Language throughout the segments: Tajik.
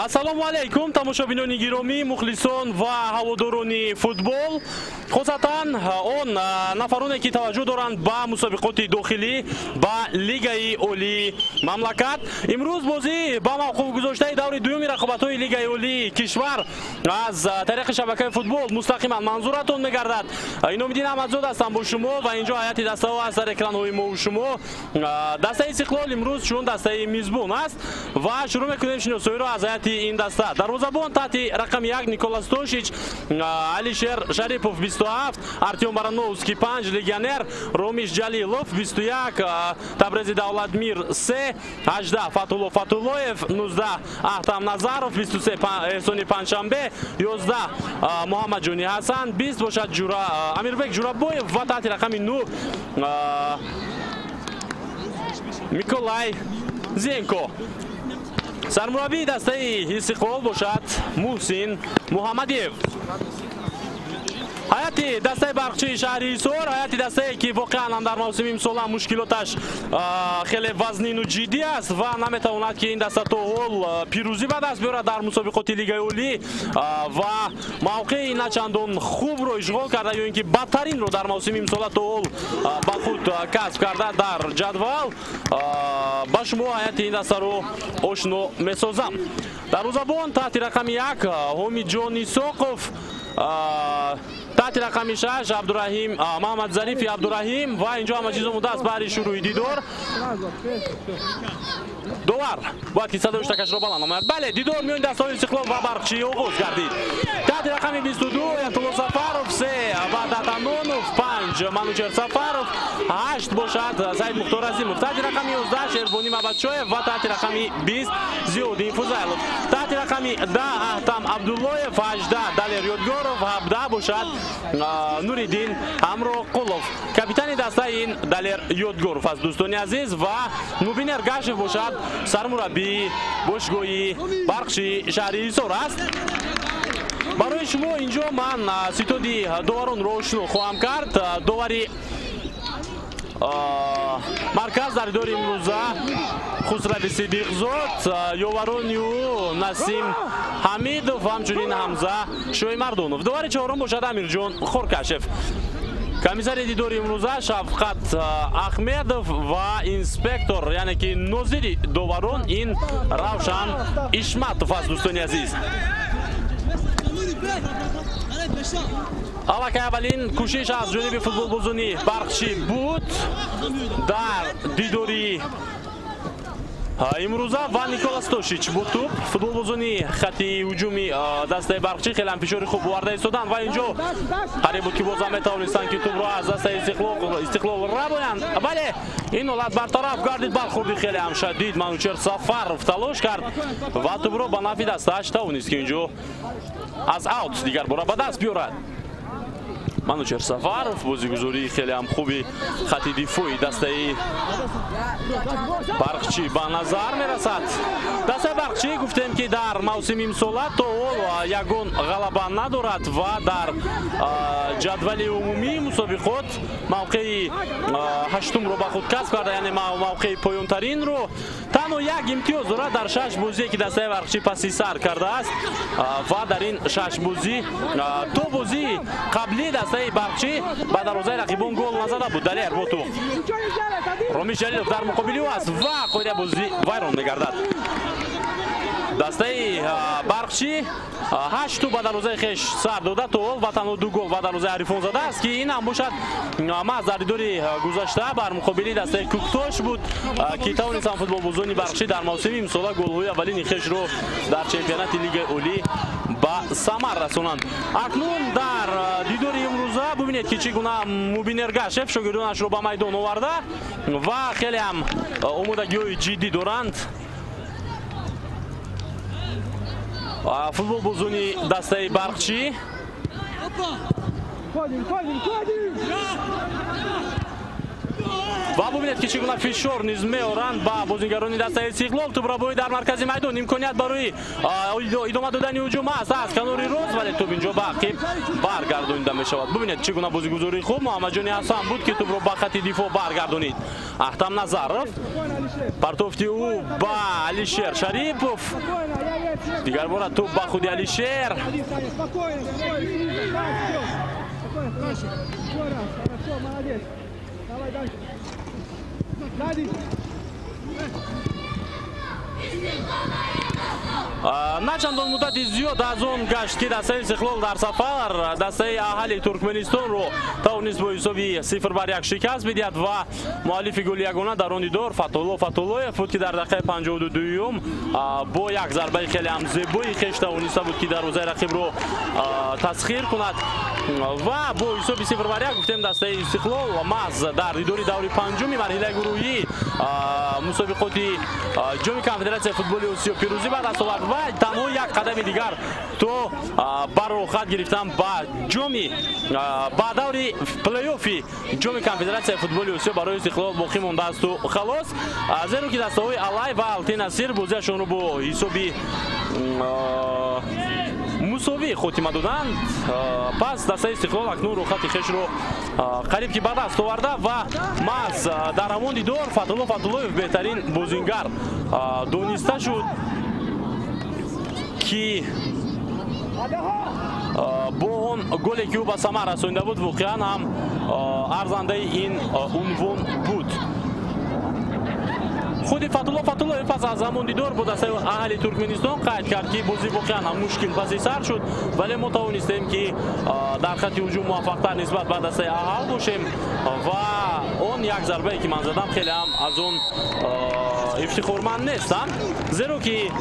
Ассалому алайкум, тамошобинони гиромӣ, мухлисон ва ҳаводорони футбол, хусусан он нафароне ки таваҷҷӯҳ доранд ба мусобиқоти дохилӣ, ба Лигаи Олии мамлакат. Имрӯз бозӣ ба мавқуф гузоштаи даври дуюми рақобатҳои Лигаи Олии кишвар аз тариқи шабакаи футбол мустақиман манзуратон мегардад. Иномиддин Аҳмадзод ҳастам бо шумо ва инҷо ҳайати дастаҳо аст дар экранҳои мо ва шумо. Дастаи Истиқлол имрӯз чун дастаи мизбон аст ва шурӯъ мекунем шиносоиро аз ҳайати ин даста. Дарвозабон таҳти рақами 1 Никола Стошич, Алишер Шарипов 27, Артем Барановский 5, легионер Ромиш Ҷалилов 21, Табрези Давлатмир 3, 18 Фатулло Фатуллоев, 19 Ахтам Назаров, 23 Эҳсони Панҷшанбе, 11 Муҳаммадҷони Ҳасан, 20 бошад Амирбек Ҷурабоев ва таҳти рақами 9 Миколай Зенко. Сармураббии дастаи Истиқлол бошад Муҳсин Муҳаммадиев. Ҳайати дастаи Барқчии шаҳри Ҳисор, ҳайати дастае ки воқеан ҳам дар мавсими имсола мушкилоташ хеле вазнину ҷиддӣ аст ва наметавонад ки ин даста то ҳол пирӯзӣ ба даст биёрад дар мусобиқоти Лигаи Олӣ ва мавқеи начандон хубро ишғол карда ё ин ки бадтаринро дар мавсими имсола то ҳол ба худ касб карда дар ҷадвал. Ба шумо ҳайати ин дастаро ошно месозам. Дарвозабон таҳти рақами 1 Ҳомиҷон Исоқов, таҳти рақами 6 Абдураҳим Муҳаммад Зарифи Абдураҳим ва инҷо ҳама чиз омода аст баҳри шурӯи дидор. Довар бояд ки садои штакашро баланд намояд. Бале, дидор миёни дастаҳои Истиқлол ва Барқчӣ оғоз гардид. Таҳти рақами 22 Оятулло Сафаров, 3 Ваҳдат Анонов, 5 Манучер Сафаров, 8 бошад Саид Мухтор Азимов, таҳти рақами 11 Шербони Мабадшоев ва таҳти рақами 20 Зиёддин Фузайлов, таҳти рақами 10 Аҳтам Абдуллоев, 18 Далер Ёдгоров, 17 бошад Нуриддин Ҳамроқулов. Капитани дастаи ин Далер Ёдгоров аст, дӯстони азиз, ва Мубин Эргашев бошад сармураббии бошгоҳи Барқчии шаҳри Ҳисор аст. Барои шумо инҷо ман ситоди доваронро ошно хоҳам кард. Довари марказ дар дидори имрӯза Хусрави Сидиқзод, ёварони ӯ Насим Ҳамидов ва ҳамчунин Ҳамза Шоимардонов. Довари чорум бошад Амирҷон Хоркашев. Комиссари дидори имрӯза Шавқат Аҳмедов ва инспектор, яъне ки нозири доварон ин Равшан Ишматов аст, дӯстони азиз. Аллакай аввалин кӯшиш аз ҷониби футболбозони Барқчӣ буд дар дидори имрӯза ва Никола Стошич бо тӯб. Футболбозони хати ҳуҷуми дастаи Барқчӣ хеле ҳам фишори хуб оварда истоданд ва инҷо қариб буд ки бозам метавонистанд ки тӯбро аз дастаи Истиқлол рабоянд, вале ин ҳолат бартараф гардид. Бархӯрди хеле ҳам шадид Манучер Сафаров талош кард ва тӯбро ба нафи дастааш тавонист ки инҷо аз аут дигар бора ба даст биёрад. Манучер Сафаров бозигузории хеле ҳам хуби хати дифои дастаи Барқчӣ ба назар мерасад. Дастаи Барқчӣ гуфтем ки дар мавсими имсола то ҳол ягон ғалаба надорад ва дар ҷадвали умумии мусобиқот мавқеи ҳаштумро ба худ касб карда, яъне мавқеи поёнтаринро. Танҳо як имтиёз дорад дар шаш бозие ки дастаи Барқчӣ паси сар кардааст ва дар ин шаш бозӣ ду бозии қаблии дастаи Барқчӣ ба дарвозаи рақибон гол назада буд. Далер бо тӯб Ромиш Ҷалилов дар муқобили ӯ аст ва қоидаи бозӣ вайрон мегардад. Дастаи Барқчӣ 8 тӯб ба дарвозаи хеш сар дода то ҳол ва танҳо 2 гол ба дарвозаи ҳарифон задааст, ки ин ҳам бошад маҳз дар дидори гузашта бар муқобили дастаи Кӯктош буд, ки тавонистанд футболбозони Барқчӣ дар мавсими имсола голҳои аввалини хешро дар чемпионати Лигаи Олӣ ба самар расонанд. Акнун дар дидори имрӯза бубинед ки чӣ гуна Мубин Эргашев шогирдонашро ба майдон оварда ва хеле ҳам омодагиҳои ҷиддӣ доранд. Футболбозони дастаи Барқчӣ Ва бубинед, ки чӣ гуна фишор низ меоранд ба бозигарони дастаи Истиқлол. Тӯбрабоӣ дар маркази майдон, имконият барои идома додани ҳуҷум аст аз канори рост, вале тӯб инҷо ба ақиб баргардонида мешавад. Бубинед, чӣ гуна бозигузории хуб Муҳаммадҷони Ҳасан буд, ки тӯбро ба хати дифоъ баргардонид. Ахтам Назаров, партофти ӯ ба Алишер Шарипов, дигар бора тӯб ба худи Алишер. На чандон муддати зиёд аз он гашт, ки дастаи Истиқлол дар сафар дастаи Аҳали Туркманистонро тавонист бо ҳисоби 0-1 шикаст бидиҳад ва муаллифи голи ягона дар он дидор Фатулло Фатуллоев буд, ки дар дақиқаи 52-юм бо як зарбаи хеле ҳам зебои хеш тавониста буд, ки дарвозаи рақибро тасхир кунад. Ва бо ҳисоби 0-1 гуфтем, дастаи Истиқлол маҳз дар дидори даври панҷуми марҳилаи гурӯҳии мусобиқоти ҷоми Конфедератсияи футболи Осиё пирӯзӣ ба даст овард ва танҳо як қадами дигар то ба роҳхат гирифтан ба ҷоми ба даври плей-оффи ҷоми Конфедератсияи футболи Осиё барои Истиқлол боқӣ мондаасту халос, зеро ки дастаҳои Алай ва Алтин Асир бозиашонро бо ҳисоби мусовӣ хотима доданд. Пас дастаи Истиқлол акнун рӯхати хешро қариб ки ба даст оварда ва маҳз дар ҳамон дидор Фатулло Фатуллоев беҳтарин бозингар дониста шуд, ки бо он голе, ки ӯ ба самар расонида буд, воқеан ҳам арзандаи ин унвон буд. Худи Фатулло Фатуллоев пас аз ҳамон дидор бо дастаи Аҳли Туркманистон қайд кард, ки бозӣ воқеан ҳам мушкил паси сар шуд, вале мо тавонистем, ки дар хати ҳуҷум муваффақтар нисбат ба дастаи Аҳал бошем ва он як зарбае, ки ман задам, хеле ҳам аз он ифтихорманд нестам, зеро ки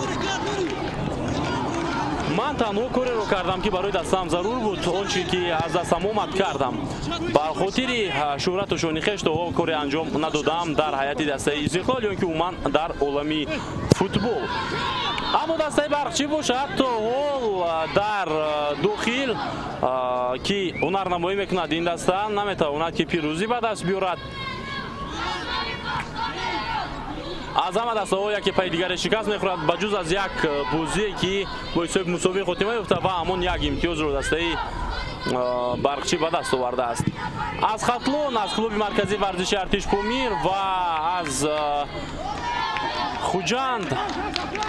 ман танҳо кореро кардам, ки барои дастаам зарур буд. Он чи ки аз дастам омад, кардам. Бар хотири шӯҳрату шони хеш то коре анҷом надодам дар ҳайати дастаи Истиқлол ё ин ки умуман дар олами футбол. Аммо дастаи Барқчӣ бошад, то ҳол дар дохил, ки ҳунарнамоӣ мекунад ин даста, наметавонад, ки пирӯзӣ ба даст биёрад. Аз ҳама дастаҳо яке пайи дигаре шикаст мехӯрад, ба ҷуз аз як бозие, ки бо ҳисоби мусовӣ хотима ёфта ва ҳамон як имтиёзро дастаи Барқчӣ ба даст овардааст. Аз Хатлон, аз клуби марказии варзиши Артиш Помир ва аз Хуҷанд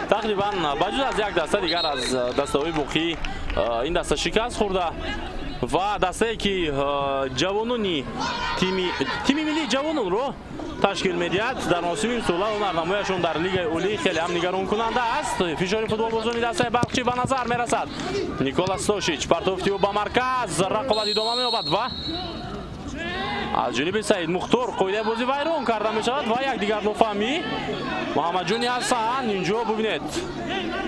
тақрибан ба ҷуз аз як даста дигар аз дастаҳои боқӣ ин даста шикаст хӯрда ва дастае, ки ҷавонони тими миллии ҷавононро ташкил медиҳад, дар мавсими имсола ҳунарнамояшон дар лигаи олӣ хеле ҳам нигаронкунанда аст. Фишори футболбозони дастаи Барқчӣ ба назар мерасад. Никола Стошич, партофти ӯ ба марказ, рақобат идома меёбад ва аз ҷониби Саид Мухтор қоидаи бозӣ вайрон карда мешавад ва якдигар нофаҳмӣ. Муҳаммадҷони Ҳасан инҷо, бубинед,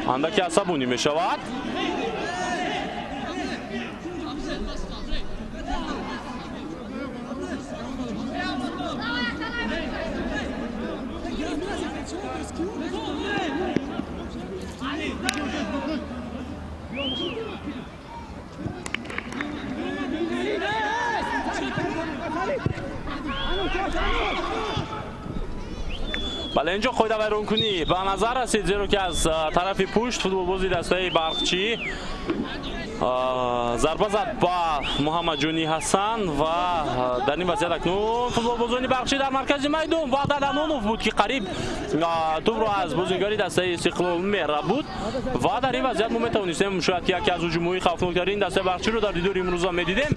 андаки асабонӣ мешавад. Бале, инҷо қоида вайронкунӣ ба назар расид, зеро ки аз тарафи пушт футболбози дастаи Барқчӣ зарба зад ба Муҳаммадҷони Ҳасан ва дар ин вазъият акнун футболбозони Барқчӣ дар маркази майдон ва Даданонов буд, ки қариб тӯбро аз бозигари дастаи Истиқлол мерабуд ва дар ин вазъият мо метавонистем шояд ки яке аз ҳуҷумҳои хавфноктарин дастаи Барқчиро дар дидори имрӯза медидем,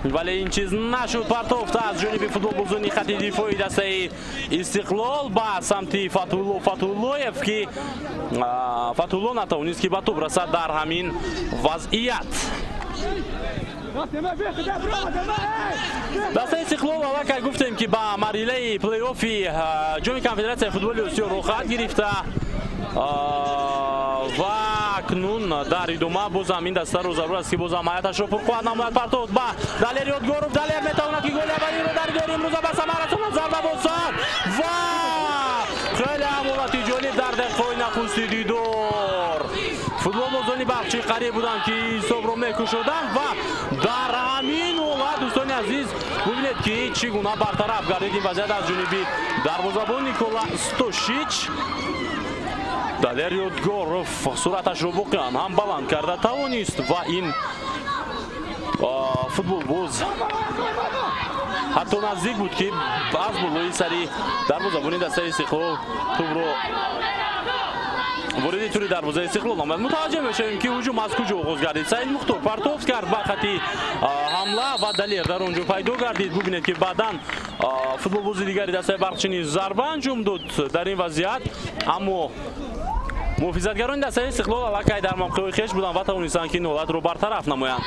вале ин чиз нашуд. Партофта аз ҷониби футболбозони хати дифои дастаи Истиқлол ба самти Фатулло Фатуллоев, ки Фатулло натавонист, ки ба тӯб расад дар ҳамин вазъият. Дастаи Истиқлол аллакай гуфтем, ки ба марҳилаи плей-оффи ҷоми Конфедератсияи футболи Осиё роҳхат гирифта ва акнун дар идома бозам ин дастаро зарур аст, ки бозам ҳаяташро пурқувват намояд. Партофт ба Далер Ёдгоров. Далер метавонад, ки голи аввалиро дар дидори имрӯза ба самар расонад. Зарба бозад ва хеле ҳам ҳолати ҷолиб дар дақиқаҳои нахусти дидор. Футболбозони Барқчӣ қариб буданд, ки ҳисобро мекушоданд ва дар ҳамин ҳолат, дӯстони азиз, бубинед. Бубинед, ки чӣ гуна бартараф гардид ин вазъият аз ҷониби дарвозабон Никола Стошич. Далер Ёдгоров сураташро воқеан ҳам баланд карда тавонист ва ин футболбоз ҳатто наздик буд, ки аз болои сари дарвозабони дастаи Истиқлол тӯбро вориди тури дарвозаи Истиқлол омад. Мутаваҷҷеҳ мешавем, ки ҳуҷум аз куҷо оғоз гардид. Саид Мухтор партофт кард ба хати ҳамла ва Далер дар он ҷо пайдо гардид. Бубинед, ки баъдан футболбози дигари дастаи Барқчӣ низ зарба анҷом дод дар ин вазъият, аммо муҳофизатгарони дастаи Истиқлол аллакай дар мавқеъҳои хеш буданд ва тавонистанд, ки ин ҳолатро бартараф намоянд.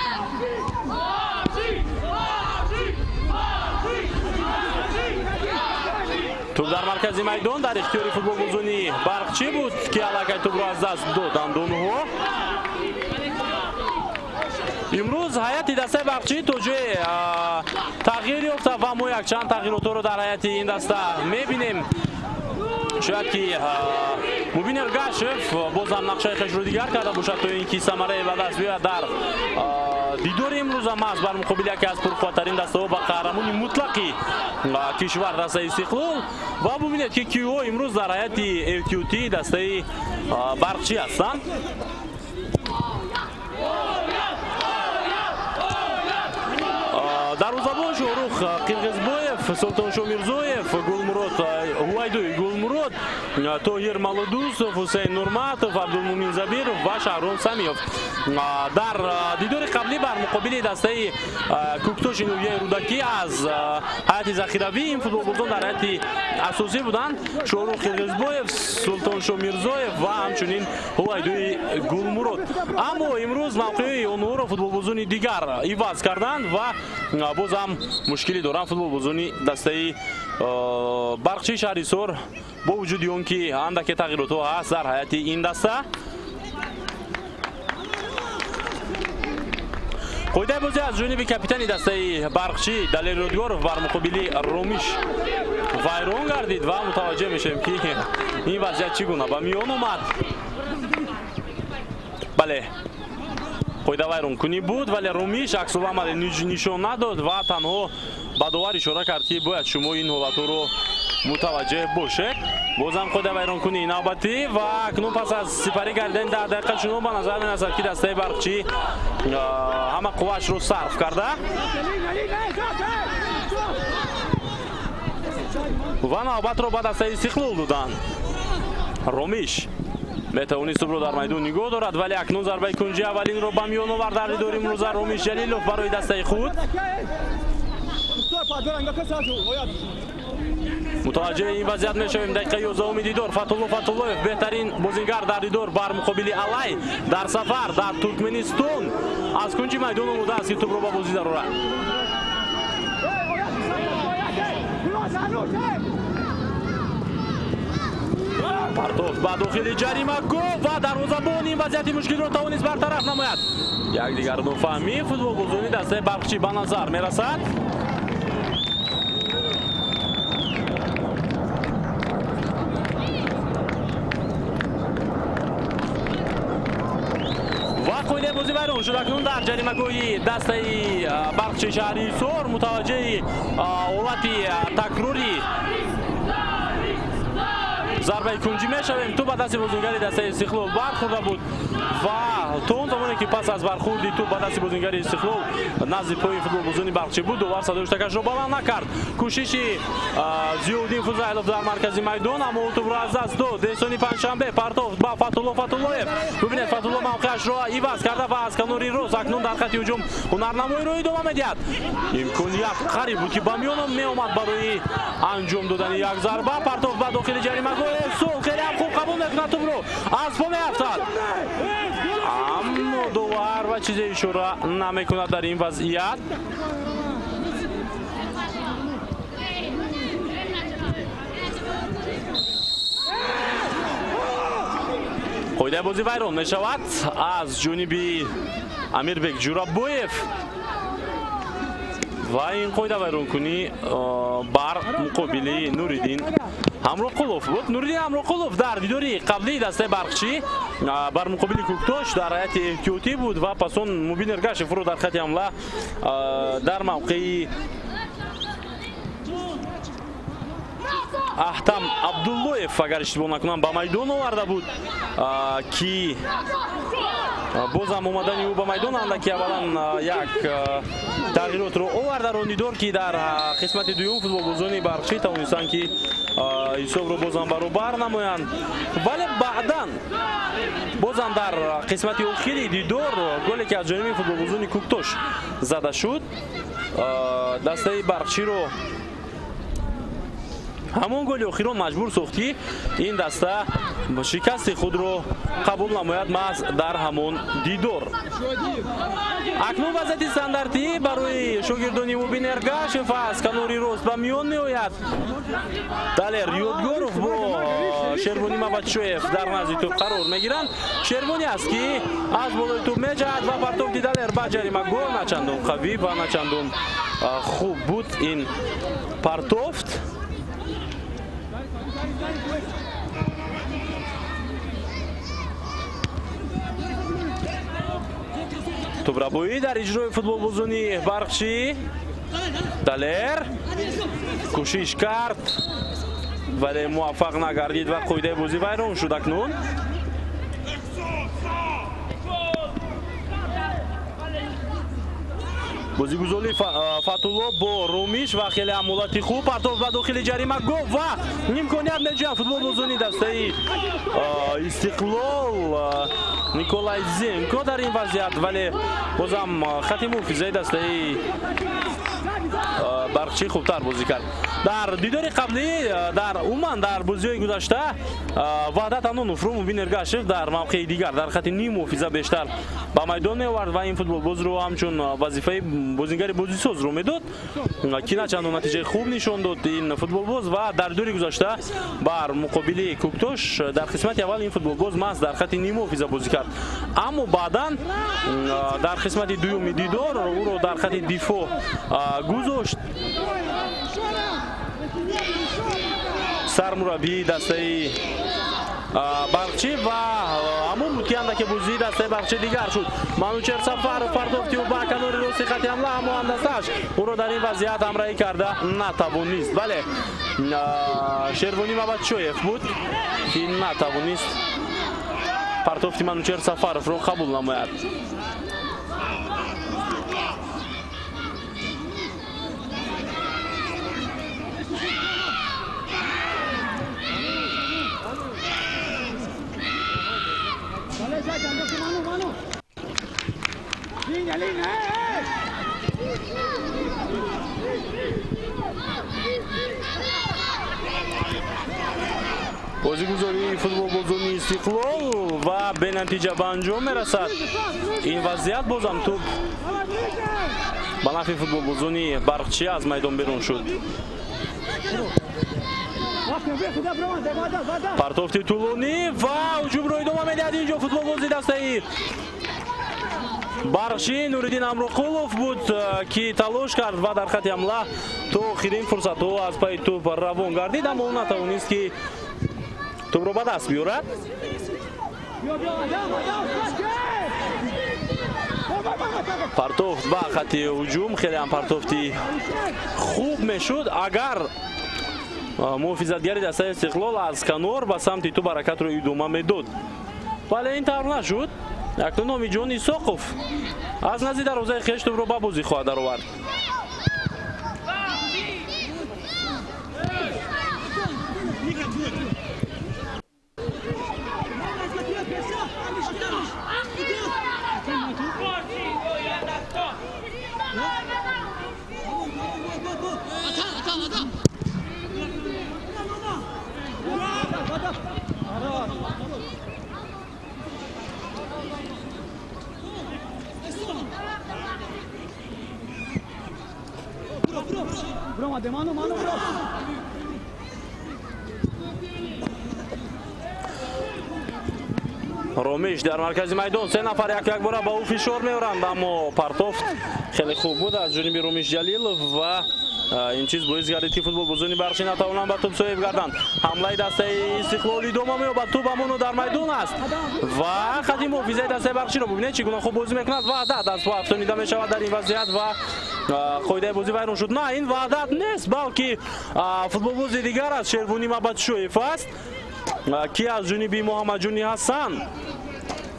Тӯб дар маркази майдон дар ихтиёри футболбозони Барқчӣ буд, ки аллакай тӯбро аз даст доданд онҳо. Имрӯз ҳайати дастаи Барқчӣ то ҷое тағйир ёфта ва мо якчанд тағйиротҳоро дар ҳайати ин даста мебинем. Шояд ки Мубин Эргашев бозам нақшаи хешро дигар карда бошад, то ин ки самарае ба даст биёяд дар дидори имрӯза маҳз бар муқобили яке аз пурқувваттарин дастаҳо ва қаҳрамони мутлақи кишвар дастаи Истиқлол. Ва бубинед, ки киҳо имрӯз дар ҳайати эҳтиётии дастаи Барқчӣ ҳастанд. Дарвозабон Шоҳрух Қирғизбоев, Султоншо Мирзоев, Гулмурод Ҳувайдуи Гулмурод, Тоҳир Малудусов, Ҳусейн Нурматов, Абдулмумин Забиров ва Шаҳром Самиев. Дар дидори қаблӣ бар муқобили дастаи Кӯктоши ноҳияи Рӯдакӣ аз ҳайати захиравӣ ин футболбозон дар ҳайати асосӣ буданд: Шоҳрух Қирғизбоев, Султоншо Мирзоев ва ҳамчунин Ҳувайдуи Гулмурод. Аммо имрӯз мавқеи онҳоро футболбозони дигар иваз карданд ва боз ҳам мушкилӣ доранд футболбозони дастаи Барқчии шаҳри Ҳисор, бо вуҷуди он ки андаке тағйиротҳо ҳаст дар ҳайати ин даста. Қоидаи бозӣ аз ҷониби капитани дастаи Барқчӣ Далер Ёдгоров бар муқобили Ромиш вайрон гардид ва мутаваҷҷеҳ мешавем, ки ин вазъият чӣ гуна ба миён омад. Бале, қоида вайронкунӣ буд, вале Ромиш аксуламале нишон надод ва танҳо ба довар ишора кард, ки бояд шумо ин ҳолатҳоро мутаваҷҷеҳ бошед. Бозам қоида вайронкунии навбатӣ ва акнун пас аз сипарӣ гардидани 10 дақиқа чунон ба назар мерасад, ки дастаи Барқчӣ ҳама қувваашро сарф карда ва навбатро ба дастаи Истиқлол доданд. Ромиш метавонист тӯбро дар майдон нигоҳ дорад, вале акнун зарбаи кунҷи аввалинро ба миён овард дар дидори имрӯза Ромиш Ҷалилов барои дастаи худ. Мутаваҷҷеҳи ин вазъият мешавем. Дақиқаи 11-уми дидор Фатулло Фатуллоев, беҳтарин бозингар дар дидор бар муқобили Алай дар сафар дар Туркменистон, аз кунҷи майдон омода аст, ки тӯбро ба бозӣ дарорад. Партофт ба дохили ҷаримагоҳ ва дарвозабон ин вазъияти мушкилро тавонист бартараф намояд. Якдигар нофаҳмӣ футболбозони дастаи Барқчӣ ба назар мерасад. Ва қоидаи бозӣ вайрон шуд. Акнун дар ҷаримагоҳи дастаи Барқчии шаҳри Ҳисор мутаваҷҷеҳи ҳолати такрори зарбаи кунҷӣ мешавем. Тӯб ба дасти бозингари дастаи Истиқлол бархӯрда буд ва то он замоне ки пас аз бархӯрди тӯб ба дасти бозингари Истиқлол назди пои футболбозони Барқчӣ буд, довар садои штакашро баланд накард. Кӯшиши Зиёвуддин Фузайлов дар маркази майдон, аммо ӯ тӯбро аз даст дод. Эҳсони Панҷшанбе партофт ба Фатулло Фатуллоев. Бубинед, Фатулло мавқеашро иваз карда ва аз канори рост акнун дар хати ҳуҷум ҳунарнамоиро идома медиҳад. Имконият қариб буд, ки ба миён меомад барои анҷом додани як зарба. Партофт ба дохили ҷаримагоҳ. Эҳсон хеле ҳам хуб қабул мекунад тӯбро, аз по меафтад, аммо довар ва чизе ишора намекунад дар ин вазъият. Қоидаи бозӣ вайрон мешавад аз ҷониби Амирбек Ҷурабоев ва ин қоида вайронкунӣ бар муқобили Нуриддин Ҳамроқулов буд. Нуриддин Ҳамроқулов дар дидори қаблии дастаи Барқчӣ бар муқобили Кӯктош дар ҳайати эҳтиётӣ буд ва пас он Мубин Эргашевро дар хати ҳамла дар мавқеи Аҳтам Абдуллоев, агар иштибоҳ накунам, ба майдон оварда буд, ки бозам омадани ӯ ба майдон андаки аввалан як тағйиротро овард дар он дидор, ки дар қисмати дуюм футболбозони Барқчӣ тавонистанд, ки ҳисобро бозам баробар намоянд. Вале баъдан бозам дар қисмати охири дидор голе, ки аз ҷониби футболбозони Кӯктош зада шуд, дастаи Барқчиро ҳамон голи охирон маҷбур сохт, ки ин даста шикасти худро қабул намояд маҳз дар ҳамон дидор. Акнун вазъияти стандартӣ барои шогирдони Мубин Эргашев. Аз канори рост ба миён меояд Далер Ёдгоров, бо Шервони Мабатшоев дар назди тӯб қарор мегиранд. Шервони аст, ки аз болои тӯб меҷаҳад ва партофти Далер ба ҷаримагоҳ начандон қавӣ ва начандон хуб буд ин партофт. Тӯбрабоӣ дар иҷрои футболбозони Барқчӣ. Далер кӯшиш кард, вале муваффақ нагардид ва қоидаи бозӣ вайрон шуд. Акнун бозигузории Фатулло бо Румиш ва хеле ҳам ҳолати хуб. Партофт ба дохили ҷаримагоҳ ва имконият меҷӯянд футболбозони дастаи Истиқлол. Николай Зенко дар ин вазъият, вале бозам хати муҳофизаи дастаи Барқчӣ хубтар бозӣ кард. Дар дидори қаблӣ, дар умуман дар бозиҳои гузашта, Ваҳдат Аноновро Мубин Эргашев дар мавқеи дигар, дар хати ним муҳофиза бештар ба майдон меовард ва ин футболбозро ҳамчун вазифаи бозингари бозисозро медод, ки начандон натиҷаи хуб нишон дод ин футболбоз. Ва дар дидори гузашта бар муқобили Кӯктош дар қисмати аввал ин футболбоз маҳз дар хати ним муҳофиза бозӣ кард, аммо баъдан дар қисмати дуюми дидор ӯро дар хати дифоъ гузошт сармураббии дастаи Барқчӣ ва ҳамон буд, ки андаке бозии дастаи Барқчӣ дигар шуд. Манучер Сафаров, партофти ӯ ба канори рости хати ҳамла, аммо ҳамдастааш ӯро дар ин вазъият ҳамроҳӣ карда натавонист. Вале Шервони Мабатшоев буд, ки натавонист партофти Манучер Сафаровро қабул намояд. Бозигузории футболбозони Истиқлол ва бенатиҷа ба анҷом мерасад ин вазъият. Бозам тӯб ба нафъи футболбозони Барқчӣ аз майдон берун шуд. Партофти тӯлонӣ ва ҳуҷумро идома медиҳад инҷо футболбози дастаи Барқчӣ. Нуриддин Амроқулов буд, ки талош кард ва дар хати ҳамла то охирин фурсатҳо аз пайи тӯб равон гардид, аммо ӯ натавонист, ки тӯбро ба даст биёрад. Партофт ба хати ҳуҷум хеле ҳам партофти хуб мешуд, агар муҳофизатгари дастаи Истиқлол аз канор ба самти тӯб ҳаракатро идома медод, вале ин тавр нашуд. Акнун Омиҷон Исоқов аз назди дарвозаи хеш тӯбро ба бозӣ хоҳад даровард. Ромиш дар маркази майдон, се нафар як якбора ба ӯ фишор меоранд, аммо партофт хеле хуб буд аз ҷониби Ромиш Ҷалилов ва Ин чиз боис гардид, ки футболбозони Барқчӣ натавонанд ба тӯб соҳиб гарданд. Ҳамлаи дастаи Истиқлол идома меёбад, тӯб ҳамоно дар майдон аст ва хати муҳофизаи дастаи Барқчиро бубинед, чӣ гуна хуб бозӣ мекунад. Ваҳдат аз по афтонида мешавад дар ин вазъият ва қоидаи бозӣ вайрон шуд. На, ин Ваҳдат нест, балки футболбози дигар аст, Шервонӣ Мабадшоев аст, ки аз ҷониби Муҳаммадҷони Ҳасан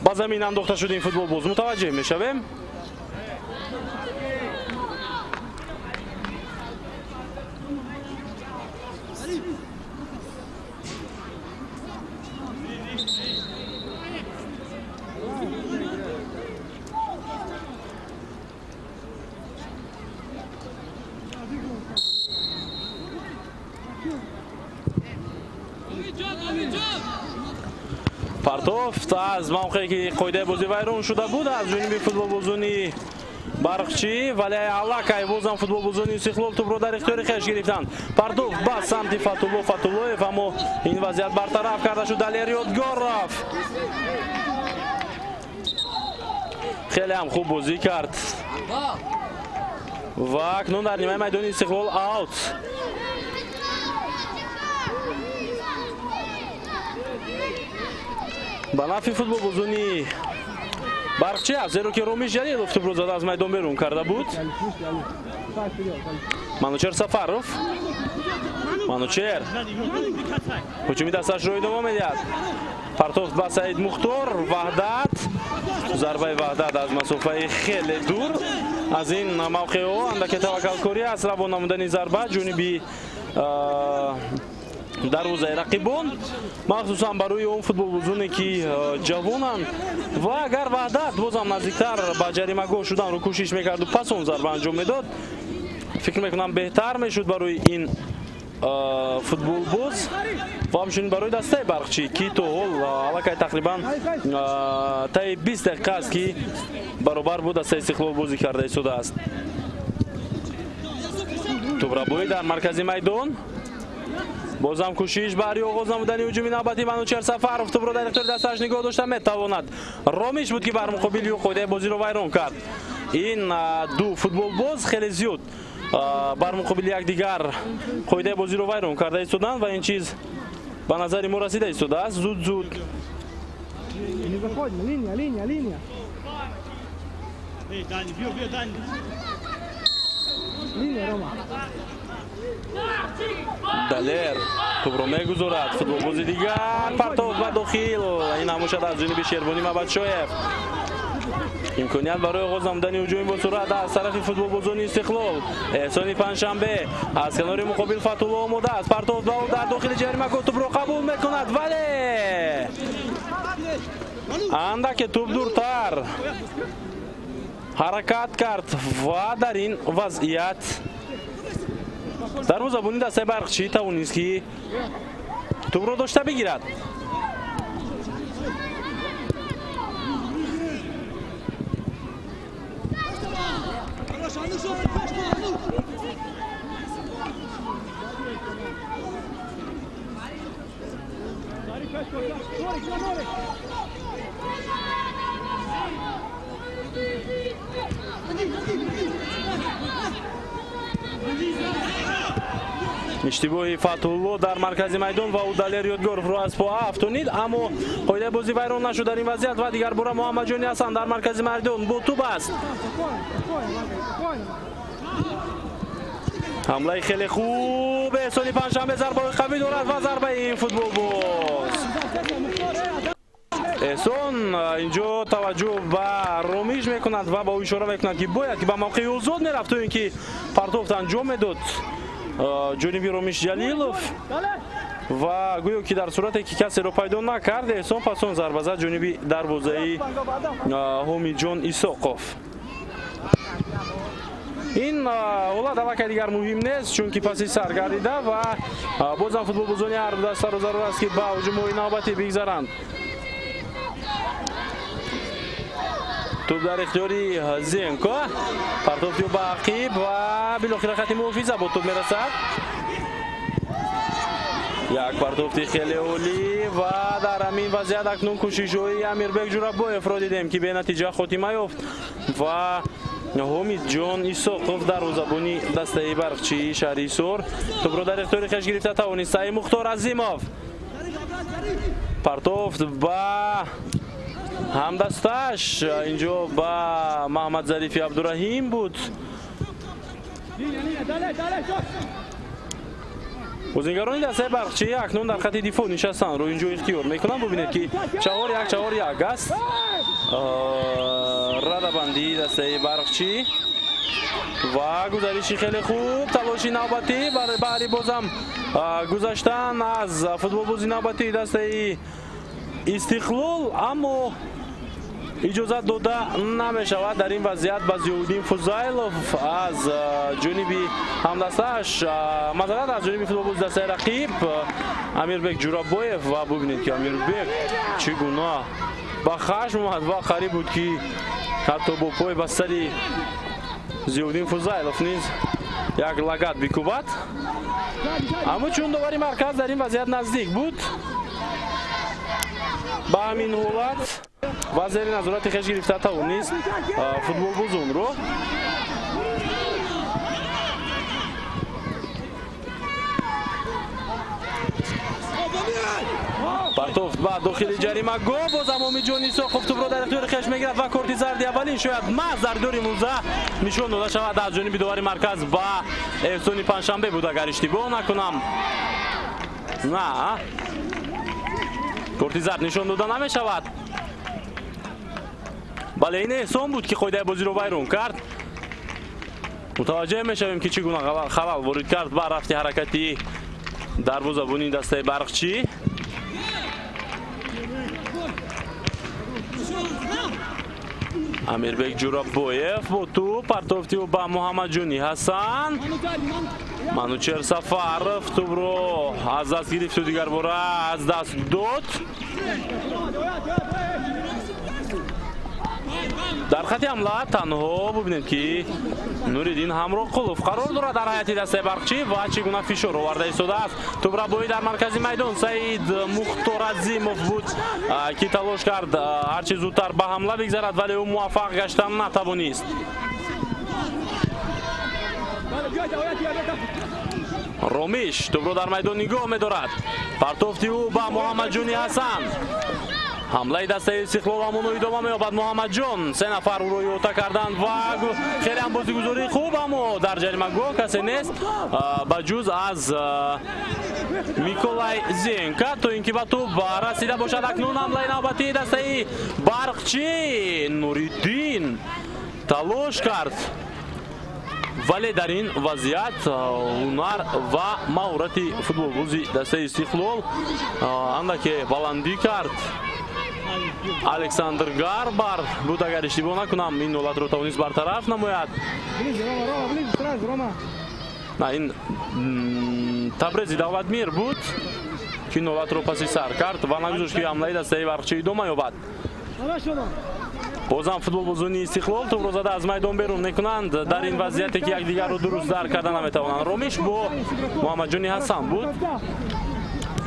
ба замин андохта шуд. Ин футболбоз мутаваҷҷеҳ мешавем. Партофт аз мавқее ки қоидаи бозӣ вайрон шуда буд аз ҷониби футболбозони Барқчӣ, вале аллакай бозам футболбозони Истиқлол тӯбро дар ихтиёри хеш гирифтанд. Партофт ба самти Фатулло Фатуллоев, аммо ин вазъият бартараф карда шуд. Далер Ёдгоров хеле ҳам хуб бозӣ кард ва акнун дар нимаи майдони Истиқлол аут. Ба нафъи футболбозони Барқчӣ аст, зеро ки Ромиш Ҷалилов тӯбро зада аз майдон берун карда буд. Манучер Сафаров, Манучер ҳуҷуми дасташро идома медиҳад. Партофт ба Саид Мухтор, Ваҳдат, зарбаи Ваҳдат аз масофаи хеле дур. Аз ин мавқеъҳо андаке таваккалкорӣ аст равон намудани зарба ҷониби дарвозаи рақибон, махсусан барои он футболбозоне ки ҷавонанд. Ва агар Ваҳдат бозам наздиктар ба ҷаримагоҳ шуданро кӯшиш мекарду пас он зарба анҷом медод, фикр мекунам беҳтар мешуд барои ин футболбоз ва ҳамчунин барои дастаи Барқчӣ, ки то ҳол аллакай тақрибан таи 20 дақиқа аст, ки баробар бо дастаи Истиқлол бозӣ карда истодааст. Тӯбрабоӣ дар маркази майдон, бозам кӯшиш барои оғоз намудани ҳуҷуми навбатӣ. Манучер Сафаров тӯбро дар ихтиёри дастааш нигоҳ дошта метавонад. Ромиш буд, ки бар муқобили ӯ қоидаи бозиро вайрон кард. Ин ду футболбоз хеле зиёд бар муқобили якдигар қоидаи бозиро вайрон карда истоданд ва ин чиз ба назари мо расида истодааст. Зуд зуд Далер тӯбро мегузорад, футболбози дигар партофт ба дохил. Ин ҳамошад аз ҷониби Шервонӣ Мабадшоев. Имконият барои оғоз намудани ҳуҷуми босуръат аз тарафи футболбозони Истиқлол. Эҳсони Панҷшанбе аз канори муқобил Фатулло омода аст. Партофт ба ӯ дар дохили ҷаримагоҳ, тӯбро қабул мекунад, вале андаке тӯб дуртар ҳаракат кард ва дар ин вазъият дарвозабони дастаи Барқчӣ тавонист, ки тӯбро дошта бигирад. Иштибоҳи Фатулло дар маркази майдон ва ӯ Далер Ёдгоровро аз по афтонид, аммо қоидаи бозӣ вайрон нашуд дар ин вазъият ва дигар бора Муҳаммадҷони Ҳасан дар маркази майдон бо тӯб аст. Ҳамлаи хеле хуб Эҳсони Панҷшанбе зарбаҳои қавӣ дорад ва зарбаи ин футболбоз. Эҳсон инҷо таваҷҷӯҳ ба Ромиш мекунад ва ба ӯ ишора мекунад, ки бояд ки ба мавқеи озод мерафт, то ин ки партофт анҷом медод ҷониби Ромиш Ҷалилов ва гӯё ки дар сурате ки касеро пайдо накард, Эҳсон пас он зарба зад ҷониби дарвозаи Ҳомиҷон Исоқов. Ин ҳолат аллакай дигар муҳим нест, чунки паси сар гардида ва бозам футболбозони ҳар ду дастаро зарур аст, ки ба ҳуҷумҳои навбатӣ бигзаранд. Тӯб дар ихтиёри Зенко, партофти ӯ ба ақиб ва билохира хати муҳофиза бо тӯб мерасад. Як партофти хеле олӣ ва дар ҳамин вазъият акнун кӯшишҳои Амирбек Ҷурабоевро дидем, ки бенатиҷа хотима ёфт ва Ҳомидҷон Исоқов, дарвозабони дастаи Барқчии шаҳри Ҳисор, тӯбро дар ихтиёри хеш гирифта тавонист. Саид Мухтор Азимов партофт ба ҳамдасташ, инҷо ба Маҳмад Зарифи Абдураҳим буд. Бозигарони дастаи Барқчӣ акнун дар хати дифоъ нишастанд, рӯ инҷо ихтиёр мекунанд. Бубинед ки 4-1-4-1 аст радабандии дастаи Барқчӣ ва гузариши хеле хуб, талоши навбатӣ баҳри бозам гузаштан аз футболбози навбатии дастаи Истиқлол, аммо иҷозат дода намешавад. Дар ин вазъият ба Зиёвуддин Фузайлов аз ҷониби ҳамдастааш, масалан аз ҷониби футболбози дастаи рақиб Амирбек Ҷурабоев. Ва бубинед ки Амирбек чӣ гуна ба хашм омад ва қариб буд ки ҳатто бо пой ба сари Зиёвуддин Фузайлов низ як лагат бикӯбад, аммо чун довари марказ дар ин вазъият наздик буд, ба ҳамин ҳолат ва зери назорати хеш гирифта тавонист футболбозонро. Партофт ба дохили ҷаримагоҳ, бозам Ҳомидҷон Исоқов тӯбро дар ихтиёри хеш мегирад ва корти зарди аввалин шояд маҳз дар дори муза нишон дода шавад аз ҷониби довари марказ ба Эҳсони Панҷшанбе буд, агар иштибоҳ накунам. На, корти зард нишон дода намешавад. Бале, ин Эҳсон буд ки қоидаи бозиро вайрон кард. Мутаваҷҷеҳ мешавем ки чӣ гуна халал ворид кард ба рафти ҳаракати дарвозабони дастаи Барқчӣ. Амирбек Ҷурабоев бо тӯб, партофти ӯ ба Муҳаммадҷони Ҳасан. Манучер Сафаров тӯбро аз даст гирифту дигарбора аз даст дод. Дар хати ҳамла танҳо бубинед ки Нуриддин Ҳамроқулов қарор дорад дар ҳайати дастаи Барқчӣ ва чӣ гуна фишор оварда истодааст. Тӯбрабоӣ дар маркази майдон Саид Мухтор Азимов буд ки талош кард ҳарчи зудтар ба ҳамла бигзарад, вале ӯ муваффақ гаштан натавонист. Ромиш тӯбро дар майдон нигоҳ медорад. Партофти ӯ ба Муҳаммадҷони Ҳасан. Ҳамлаи дастаи Истиқлол ҳамоно идома меёбад. Муҳаммадҷон, се нафар ӯро иҳота карданд ва хеле ҳам бозигузории хуб, аммо дар ҷаримагоҳ касе нест ба ҷуз аз Миколай Зенка, то ин ки ба тӯб расида бошад. Акнун ҳамлаи навбатии дастаи Барқчӣ. Нуриддин талош кард, вале дар ин вазъият ҳунар ва маҳорати футболбози дастаи Истиқлол андаке баландӣ кард. Александр Гарбар буд, агар иштибоҳ накунам, ин ҳолатро тавонист бартараф намояд. На, ин Табрези Давлатмир буд ки ин ҳолатро паси сар кард ва нагузошт ки ҳамлаи дастаи Барқчӣ идома ёбад. Бозам футболбозони Истиқлол тӯбро зада аз майдон берун мекунанд. Дар ин вазъияте ки якдигарро дуруст дарк карда наметавонанд. Ромиш бо Муҳаммадҷони Ҳасан буд.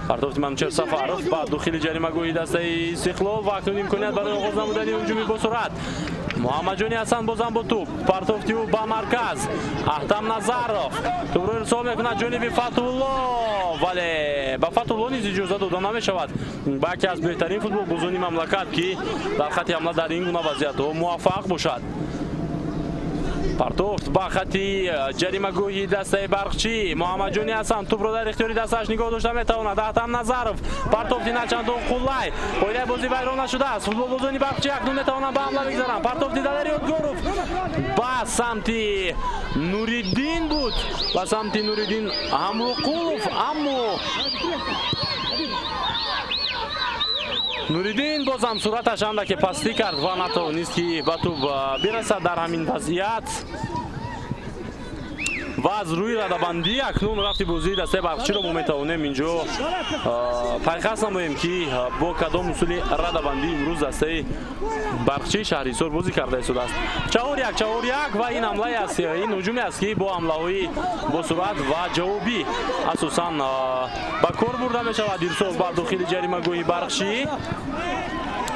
Партофти Манучер Сафаров ба дохили ҷаримагоҳи дастаи Истиқлол ва акнун имконият барои оғоз намудани ҳуҷуми босуръат. Муҳаммадҷони Ҳасан бозам бо тӯб, партофти ӯ ба марказ. Аҳтам Назаров тӯбро ирсол мекунад ҷониби Фатулло, вале ба Фатулло низ иҷоза дода намешавад. Ба яке аз беҳтарин футболбозони мамлакат ки дар хати ҳамла дар ин гуна вазъиятҳо муваффақ бошад. Партофт ба хати ҷаримагоҳи дастаи Барқчӣ. Муҳаммадҷони Ҳасан тӯбро дар ихтиёри дастааш нигоҳ дошта метавонад. Аҳтам Назаров партофти начандон қуллай. Қоидаи бозӣ вайрон нашудааст. Футболбозони Барқчӣ акнун метавонанд ба ҳамла бигзаранд. Партофти Далер Ёдгоров ба самти Нуриддин буд, ба самти Нуриддин Ҳамроқулов, аммо Нуриддин бозам сураташ андаке пастӣ кард ва натавонист ки ба тӯб бирасад дар ҳамин вазъият. Ва аз рӯи радабандӣ акнун рафти бозии дастаи Барқчиро мо метавонем инҷо пайхас намоем ки бо кадом усули радабандӣ имрӯз дастаи Барқчии шаҳри Ҳисор бозӣ карда истодааст. 4-1-4-1 ва ин ҳамлае аст, ин ҳуҷуме аст ки бо ҳамлаҳои босуръат ва ҷавобӣ асосан ба кор бурда мешавад. Ирсол ба дохили ҷаримагоҳи Барқчӣ.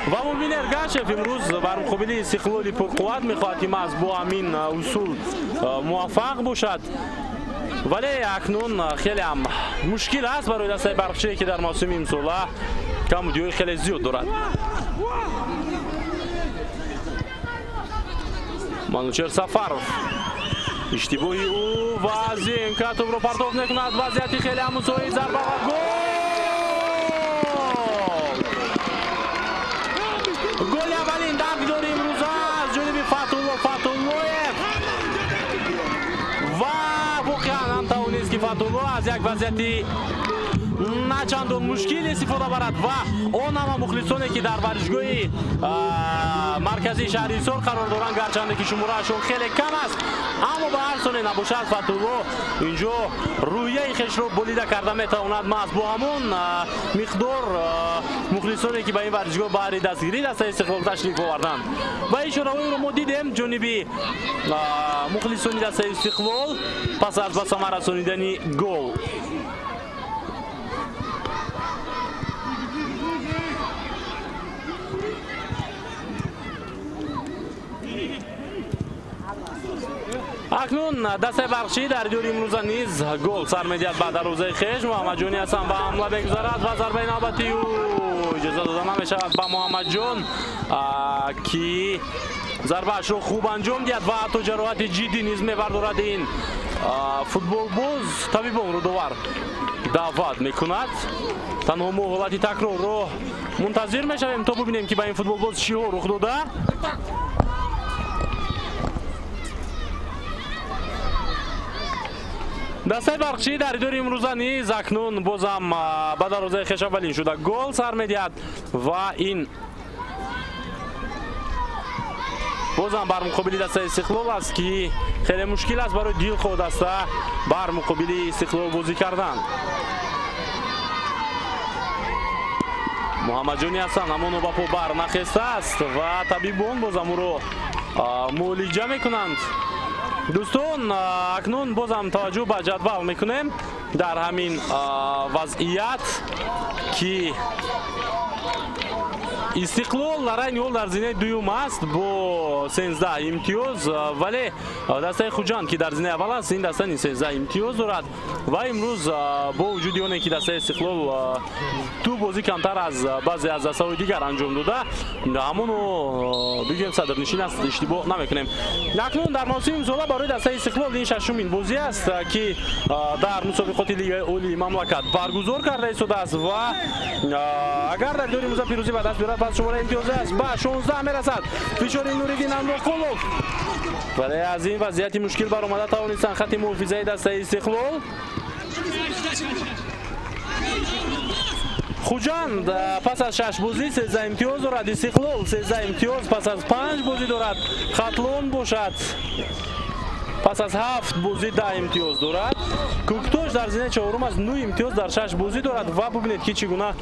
Ва Мубин Эргашев имрӯз бар муқобили Истиқлоли пурқувват мехоҳад, ки маҳз бо ҳамин усул муваффақ бошад. Вале акнун хеле ҳам мушкил аст барои дастаи барқчие, ки дар мавсими имсола камбудиҳои хеле зиёд дорад. Манучер Сафаров, иштибоҳи ӯ ва Зенка тӯбро партоф мекунад. Вазъияти хеле ҳам мусоид, зарба ва гол! Голи аввалин дар дидори имрӯза аз ҷониби Фатулло Фатуллоев ва воқеан ҳам тавонист, ки Фатулло аз як вазъияти на чандон мушкил истифода барад ва он ҳама мухлисоне, ки дар варзишгоҳи марказии шаҳри Ҳисор қарор доранд, гарчанде ки шумораашон хеле кам аст, аммо ба ҳар соне набошад, Фатулло инҷо рӯҳияи хешро болида карда метавонад. Маҳз бо ҳамон миқдор мухлисоне, ки ба ин варзишгоҳ баҳри дастгирии дастаи Истиқлол ташриф оварданд. Ва ишораҳоеро мо дидем ҷониби мухлисони дастаи Истиқлол пас аз ба самар расонидани гол. Акнун дастаи барқчӣ дар дидори имрӯза низ гол сар медиҳад ба дарвозаи хеш. Муҳаммадҷони Ҳасан ба ҳамла мегузарад ва зарбаи навбатии ӯ иҷоза дода намешавад ба Муҳаммадҷон, ки зарбаашро хуб анҷом диҳад ва ҳатто ҷароҳати ҷиддӣ низ мебардорад. Ин футболбоз табибонро довар даъват мекунад. Танҳо мо ҳолати такрорро мунтазир мешавем, то бубинем, ки ба ин футболбоз чиҳо рух дода. Дастаи барқчӣ дар дидори имрӯза низ акнун бозам ба дарвозаи хеш аввалин шуда гол сар медиҳад ва ин бозам бар муқобили дастаи Истиқлол аст, ки хеле мушкил аст барои дилхоҳ даста бар муқобили Истиқлол бозӣ кардан. Муҳаммадҷони Ҳасан ҳамоно ба по бар нахестааст ва табибон бозам ӯро муолиҷа мекунанд. Дӯстон, акнун бозам таваҷҷӯҳ ба ҷадвал мекунем дар ҳамин вазъият, ки Истиқлол дар айни ҳол дар зинаи дуюм аст бо 13 имтиёз, вале дастаи Хуҷанд, ки дар зинаи аввал аст, ин даста низ 13 имтиёз дорад ва имрӯз бо вуҷуди оне, ки дастаи Истиқлол ду бозӣ камтар аз баъзе аз дастаҳои дигар анҷом дода, ҳамоно бигӯем садрнишин аст, иштибоҳ намекунем. Акнун дар мавсими имсола барои дастаи Истиқлол ин шашумин бозӣ аст, ки дар мусобиқоти Лигаи Олии мамлакат баргузор карда истодааст ва агар дар дидори имрӯза пирӯзӣ ба даст биёрад, пас шумораи имтиёз аст ба 16 мерасад. Фишори Нуриддин Амроқулов, вале аз ин вазъияти мушкил баромада тавонистанд хати муҳофизаи дастаи Истиқлол. Хуҷанд пас аз 6 бозӣ 13 имтиёз дорад, Истиқлол 13 имтиёз пас аз 5 бозӣ дорад, Хатлон бошад пас аз 7 бозӣ 10 имтиёз дорад. Кӯктош дар зинаи чорум аст, 9 имтиёз дар 6 бозӣ дорад ва бубинед, ки чӣ гуна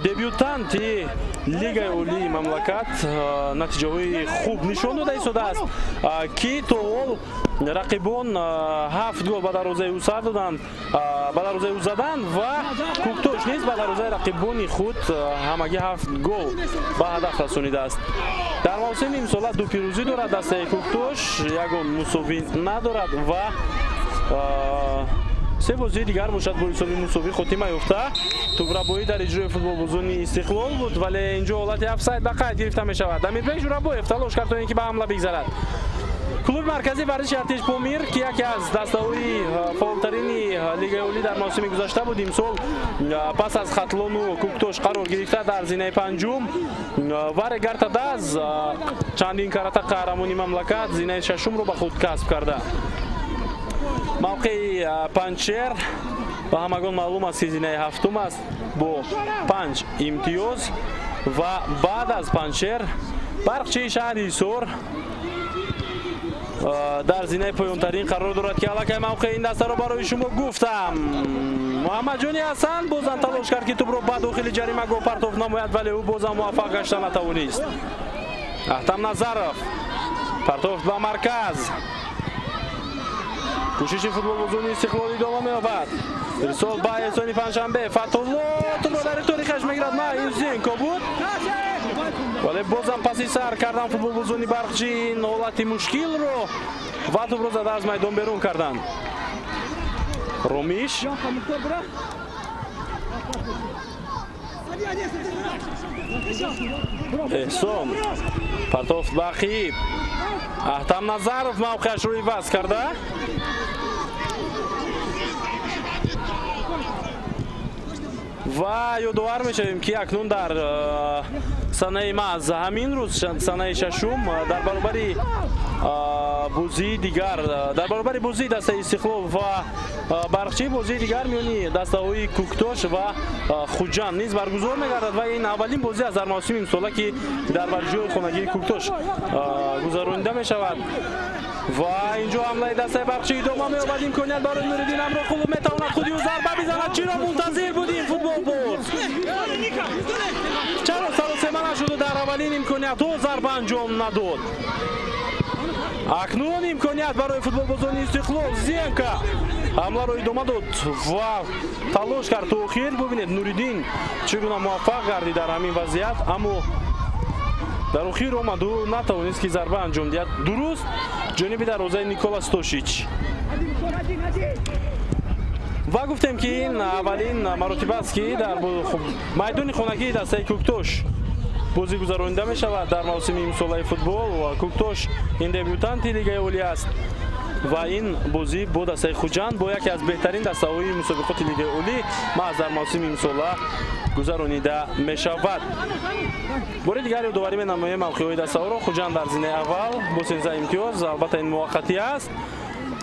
дебютанти Лигаи Олии мамлакат натиҷаҳои хуб нишон дода истодааст, ки то ҳол рақибон 7 гол ба дарвозаи ӯ сар доданд, ба дарвозаи ӯ заданд ва Кӯктош низ ба дарвозаи рақибони худ ҳамагӣ 7 гол ба ҳадаф расонидааст. Дар мавсими имсола ду пирӯзӣ дорад дастаи Кӯктош, ягон мусовӣ надорад ва се бозии дигар бошад бо ҳисоби мусовӣ хотима ёфта. Тӯбрабоӣ дар иҷрои футболбозони Истиқлол буд, вале инҷо ҳолати офсайд ба қайд гирифта мешавад. Амирбек Журабоев талош кард то ин ки ба ҳамла бигзарад. Клуби марказии варзиши Артиш Помир, ки яке аз дастаҳои фаъолтарини Лигаи Олӣ дар мавсими гузашта буд, имсол пас аз Хатлону Кӯктош қарор гирифта дар зинаи панҷум ва Регартадаз чандин карата қаҳрамони мамлакат зинаи шашумро ба худ касб карда. Мавқеи Панҷшер ба ҳамагон маълум аст, ки зинаи ҳафтум аст бо 5 имтиёз ва баъд аз Панҷшер Барқчии шаҳри Ҳисор дар зинаи поёнтарин қарор дорад, ки аллакай мавқеи ин дастаро барои шумо гуфтам. Муҳаммадҷони Ҳасан бозам талош кард, ки тӯбро ба дохили ҷаримагоҳ партоф намояд, вале ӯ бозам муваффақ гашта натавонист. Аҳтам Назаров партофт ба марказ. Кӯшиши футболбозони Истиқлол идома меёбад. Ирсол ба Эҳсони Панҷшанбе. Фатулло тӯбро дар торихаш мегирад. На, ин Зенко буд. Вале бозам паси сар кардан футболбозони Барқчӣ ин ҳолати мушкилро ва тӯбро зада аз майдон берун карданд. Ромиш Эҳсон партофт ба ақиб. Аҳтам Назаров мавқеашро иваз карда. Ва ёдовар мешавем, ки акнун дар санаи маҳз ҳамин рӯз, санаи шашум, дар баробари бозии дигар, дар баробари бозии дастаи Истиқлол ва Барқчӣ, бозии дигар миёни дастаҳои Кӯктош ва Хуҷанд низ баргузор мегардад ва ин аввалин бозӣ аст дар мавсими имсола, ки дар варзишгоҳи хонагии Кӯктош гузаронида мешавад. Ва инҷо ҳамлаи дастаи Барқчӣ идома меёбад. Имконият барои Нуриддин Амроқулов, метавонад худи ӯ зарба бизанад. Чиро мунтазир будим футболбоз? Чаро саросема нашуду дар аввалин имкониятҳо зарба анҷом надод? Акнун имконият барои футболбозони Истиқлол. Зенка ҳамларо идома дод ва талош кард то охир. Бубинед, Нуриддин чӣ гуна муваффақ гардид дар ҳамин вазъият, аммо дар охир омаду натавонист, ки зарба анҷом диҳад. Дуруст ҷониби дарвозаи Никола Стошич. Ва гуфтем, ки ин аввалин маротиба аст, ки дар майдони хонагии дастаи Кӯктош бозӣ гузаронида мешавад дар мавсими имсолаи футбол. Кӯктош ин дебютанти лигаи олӣ аст ва ин бозӣ бо дастаи Хуҷанд, бо яке аз беҳтарин дастаҳои мусобиқоти лигаи олӣ маҳз дар мавсими имсола гузаронида мешавад. Бори дигар ёдоварӣ менамоем мавқеъҳои дастаҳоро. Хуҷанд дар зинаи аввал бо 13 имтиёз, албатта ин муваққатӣ аст.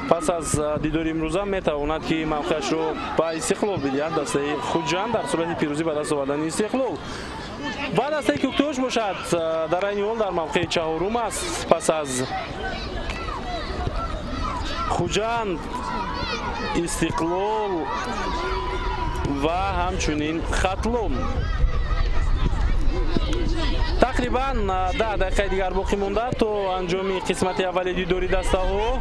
Пас аз дидори имрӯза метавонад, ки мавқеашро ба Истиқлол бидиҳад дастаи Хуҷанд дар сурати пирӯзӣ ба даст овардани Истиқлол. Ва дастаи Кӯктош бошад дар айни ҳол дар мавқеи чаҳорум аст пас аз Хуҷанд, Истиқлол ва ҳамчунин Хатлон. Тақрибан 10 дақиқаи дигар боқӣ монда то анҷоми қисмати аввали дидори дастаҳо.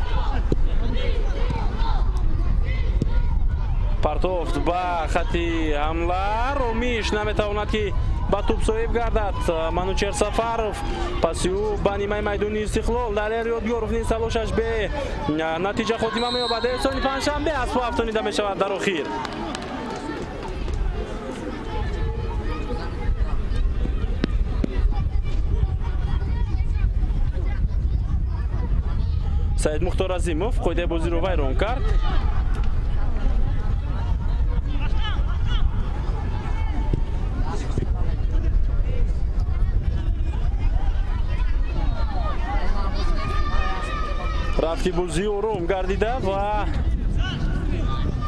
Партофт ба хати ҳамла. Ромиш наметавонад, ки ба тӯб соҳиб гардад. Манучер Сафаров паси ӯ ба нимаи майдони Истиқлол. Далер Ёдгоров низ талошаш бе натиҷа хотима меёбад. Эҳсони Панҷшанбе аз по афтонида мешавад дар охир. Саид Мухтор Азимов қоидаи бозиро вайрон кард. Рафти бозӣ ором гардида ва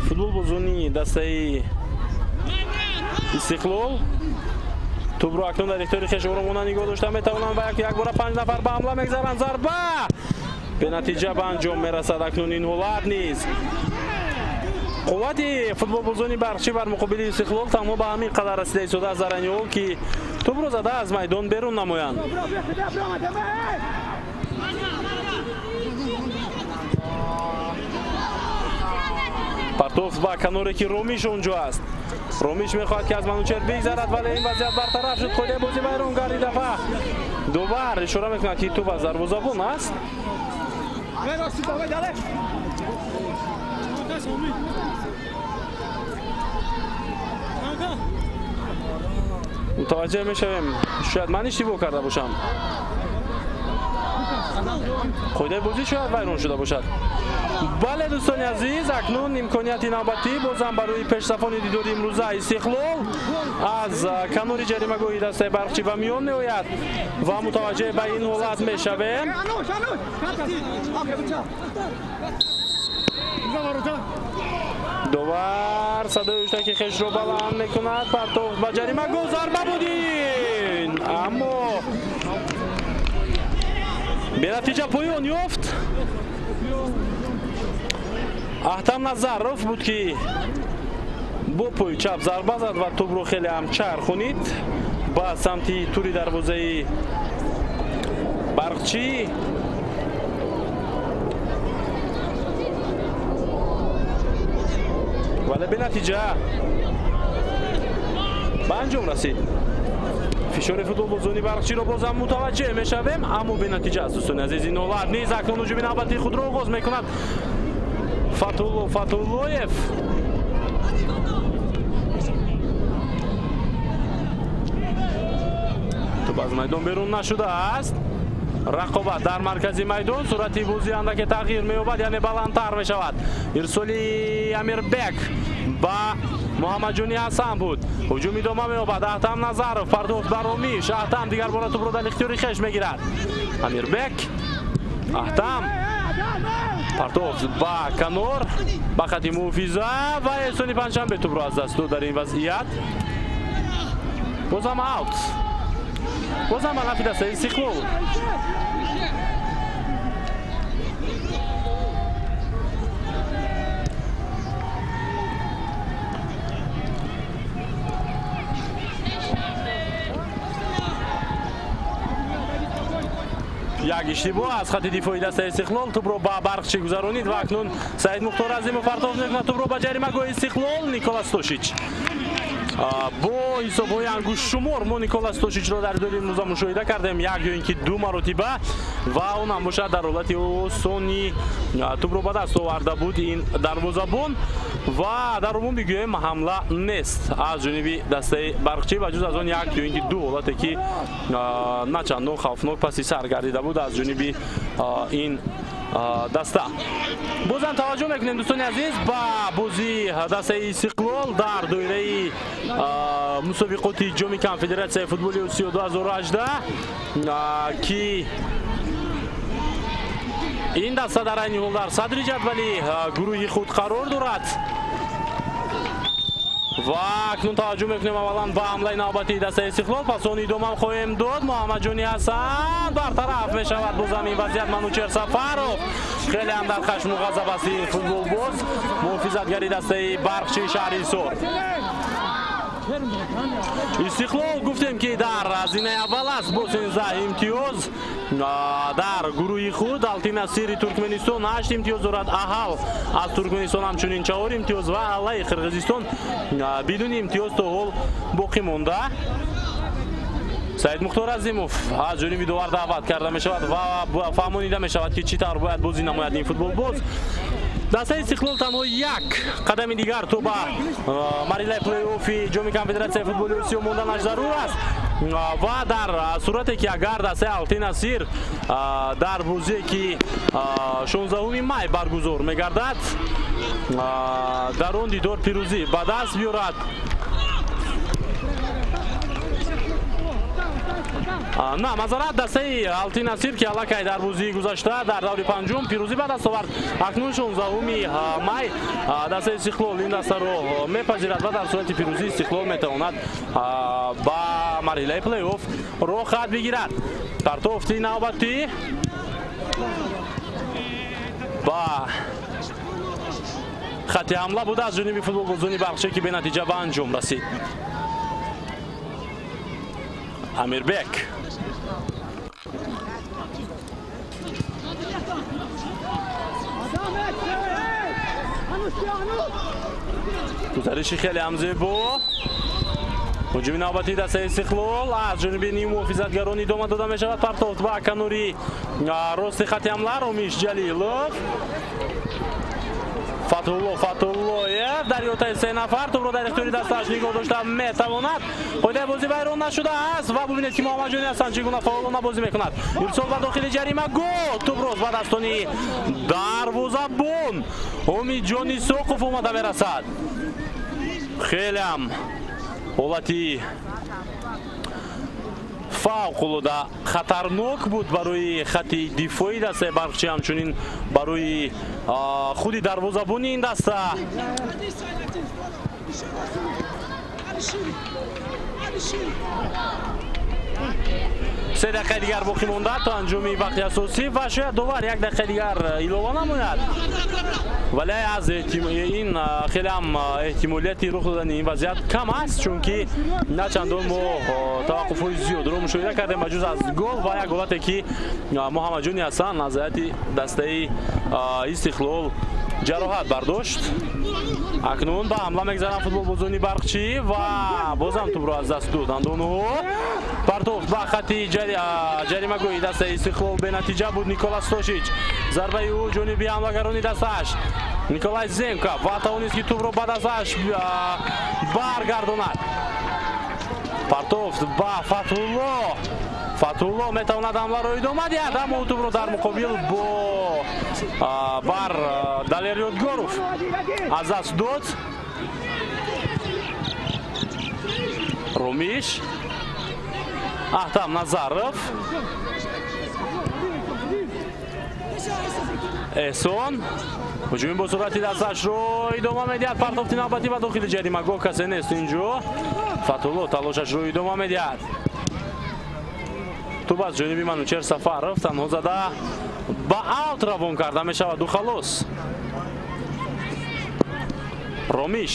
футболбозони дастаи Истиқлол тӯбро акнун дар ихтиёри хеш оромона нигоҳ дошта метавонанд ва якбора 5 нафар ба ҳамла мегзаранд. Зарба бенатиҷа ба анҷом мерасад. Акнун ин ҳолат низ қуввати футболбозони Барқчӣ бар муқобили Истиқлол танҳо ба ҳамин қадар расида истодааст дар айни ҳол, ки тӯбро зада аз майдон берун намоянд. Партофт ба каноре, ки Ромиш онҷо аст. Ромиш мехоҳад, ки аз Манучер бигзарад, вале ин вазъият бартараф шуд. Қоидаи бозӣ вайрон гардида ва довар ишора мекунад, ки тӯб аз дарвозабон аст. Мутаваҷҷеҳ мешавем, шояд ман иштибоҳ карда бошам. Қоидаи бозӣ шояд вайрон шуда бошад. Бале, дӯстони азиз, акнун имконияти навбатӣ бозам барои пешсафони дидори имрӯза Истиқлол аз канори ҷаримагоҳи дастаи Барқчӣ ба миён меояд ва мутаваҷҷеҳ ба ин ҳолат мешавем. Довар садои ҳуштаки хешро баланд мекунад. Партофт ба ҷаримагоҳ, зарба будин, аммо бенатиҷа поён ёфт. Аҳтам Назаров буд, ки бо пои чап зарба зад ва тӯбро хеле ҳам чархонид ба самти тури дарвозаи Барқчӣ. Вале бенатиҷа ба анҷом расид. Фишори футболбозони Барқчиро бозам мутаваҷҷеҳ мешавем, аммо бенатиҷа аст, дӯстони азиз. Ин ҳолат низ акнун ҳуҷуми навбатии худро оғоз мекунад. Фатулло Фатуллоев тӯб аз майдон берун нашудааст. Рақобат дар маркази майдон, суръати бозӣ андаке тағйир меёбад, яъне баландтар мешавад. Ирсоли Амирбек ба Муҳаммадҷони Ҳасан буд. Ҳуҷум идома меёбад. Аҳтам Назаров пардохт ба Ромиш. Аҳтам дигар бора тӯбро дар ихтиёри хеш мегирад. Амирбек, Аҳтам партофт ба канор, ба хати муҳофиза ва Эҳсони Панҷшанбе тӯбро аз даст дод дар ин вазъият. Бозам аут. Бозам ба нафи дастаи Истиқлол. Як иштибоҳ аз хати дифои дастаи Истиқлол, тӯбро ба Барқчӣ гузаронид ва акнун Саид Мухтор Азимов партофт мекунад тӯбро ба ҷаримагоҳи Истиқлол. Никола Стошич бо ҳисобҳои ангуштшумор мо Никола Стошичро дар дидори имрӯза мушоҳида кардем, як ё ин ки ду маротиба, ва он ҳам бошад дар ҳолати осонӣ тӯбро ба даст оварда буд ин дарвозабон. Ва дар умум бигӯем, ҳамла нест аз ҷониби дастаи Барқчӣ, ва ҷуз аз он як ё ин ки ду ҳолате ки на чандон хавфнок паси сар гардида буд аз ҷониби ин даста. Бозам таваҷҷӯҳ мекунем, дӯстони азиз, ба бозии дастаи Истиқлол дар доираи мусобиқоти ҷоми конфедератсияи футболи Осиё 2018, ки ин даста дар айни ҳол дар садри ҷадвали гурӯҳи худ қарор дорад. Ва акнун таваҷҷӯҳ мекунем аввалан ба ҳамлаи навбатии дастаи Истиқлол, пас он идома хоҳем дод. Муҳаммадҷони Ҳасан бартараф мешавад. Бозам ин вазъият Манучер Сафаров хеле ҳам дар хашму ғазаб аст ин футболбоз, муҳофизатгари дастаи Барқчии шаҳри Ҳисор. Истиқлол гуфтем ки дар зинаи аввал аст бо 13 имтиёз дар гурӯҳи худ. Алтин Асири Туркменистон 8 имтиёз дорад, Аҳал аз Туркменистон ҳамчунин 4 имтиёз ва Аллаи Қирғизистон бидуни имтиёз то ҳол боқӣ монда. Саид Мухтор Азимов аз ҷониби довар даъват карда мешавад ва фаҳмонида мешавад ки чӣ тавр бояд бозӣ намояд ин футболбоз. Дастаи Истиқлол танҳо як қадами дигар то ба марҳилаи плей-оффи ҷоми конфедератсияи футболи Осиё монданаш зарур аст ва дар сурате ки агар дастаи Алтин Асир дар бозие ки 16 май баргузор мегардад, дар он дидор пирӯзӣ ба даст биёрад, на мазарат дастаи Алтин Асир ки аллакай дар бозии гузашта дар даври панҷум пирӯзӣ ба даст овард, акнун 16 май дастаи Истиқлол ин дастаро мепазирад ва дар сурати пирӯзӣ Истиқлол метавонад ба марҳилаи плей-офф роҳ хат бигирад. Партофти навбатӣ ба хати ҳамла буда аз ҷониби футболбозони Барқчӣ ки бенатиҷа ба анҷом расид. Амирбек гузариши хеле ҳам зебо. Ҳуҷуми навбатии дастаи Истиқлол аз ҷониби ним муҳофизатгарон идома дода мешавад. Партофт ба канори рости хати ҳамла Ромиш Ҷалилов. Фатулло Фатуллоев дар иҳотаи се нафар тӯбро дар ихтиёри дастааш нигоҳ дошта метавонад. Қоидаи бозӣ вайрон нашудааст ва бубинед ки Муҳаммадҷони Ҳасан чӣ гуна фаъолона бозӣ мекунад. Ирсол ба дохили ҷарима, гол! Тӯбро ба дастони дарвозабон Умидҷони Соқов омада мерасад. Хеле ҳам ҳолати фавқулода хатарнок буд барои хати дифои дастаи Барқчӣ, ҳамчунин барои худи дарвозабони ин даста. Се дақиқаи дигар боқӣ монда то анҷоми вақти асосӣ ва шояд довар як дақиқаи дигар илова намояд, вале аз ин хеле ҳам эҳтимолияти рух додани ин вазъият кам аст, чунки на чандон мо таваққуфҳои зиёдро мушоҳида кардем ба ҷуз аз гол ва як ҳолате ки Муҳаммадҷони Ҳасан аз ҳайати дастаи Истиқлол ҷароҳат бардошт. Акнун ба ҳамла мегзаранд футболбозони Барқчӣ ва бозам тӯбро аз даст доданд онҳо. Партофт ба хати ҷаримагоҳи дастаи Истиқлол бенатиҷа буд. Никола Стошич зарбаи ӯ ҷониби ҳамлагарони дастааш Николай Зенко ва тавонист, ки тӯбро ба дастааш баргардонад. Партофт ба Фатҳулло. Фатҳулло метавонад ҳамларо идома диҳад, аммо ӯ тӯбро дар муқобил бо бар Далер Ёдгоров аз даст дод. Румиш, Ахтам Назаров, Эҳсон ҳуҷуми бо суръати дасташро идома медиҳад. Партофти навбатӣ ба дохили ҷаримагоҳ, касе нест инҷо. Фатҳулло талошашро идома медиҳад. Тӯб аз ҷониби Манучер Сафаров танҳо зада ба аут равон карда мешавад. Ду халос. Ромиш,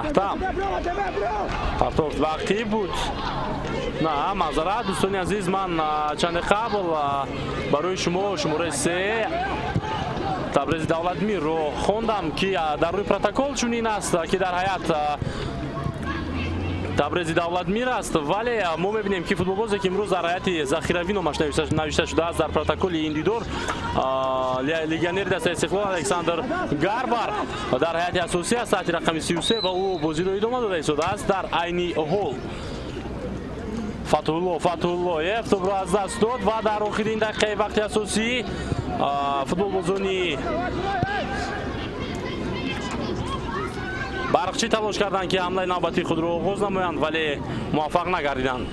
Ахтам, партофт вақтӣ буд. На, маъзарат, дӯстони азиз, ман чанде қабл барои шумо шумораи 3 Табрези Давлатмирро хондам, ки дар рӯи протокол чунин аст, ки дар ҳаят Табрези Давлатмир аст, вале мо мебинем, ки футболбозе, ки имрӯз дар ҳаяти захиравӣ номаш навишта шудааст дар протоколи ин дидор, легионери дастаи Истиқлол Александр Гарбар дар ҳаяти асосӣ аст таҳти рақами 33 ва ӯ бозиро идома дода истодааст дар айни ҳол. Фатҳулло Фатҳуллоев тӯбро аз даст дод ва дар охирин дақиқаи вақти асосӣ футболбозони Барқчӣ талош карданд, ки ҳамлаи навбатии худро оғоз намоянд, вале муваффақ нагардиданд.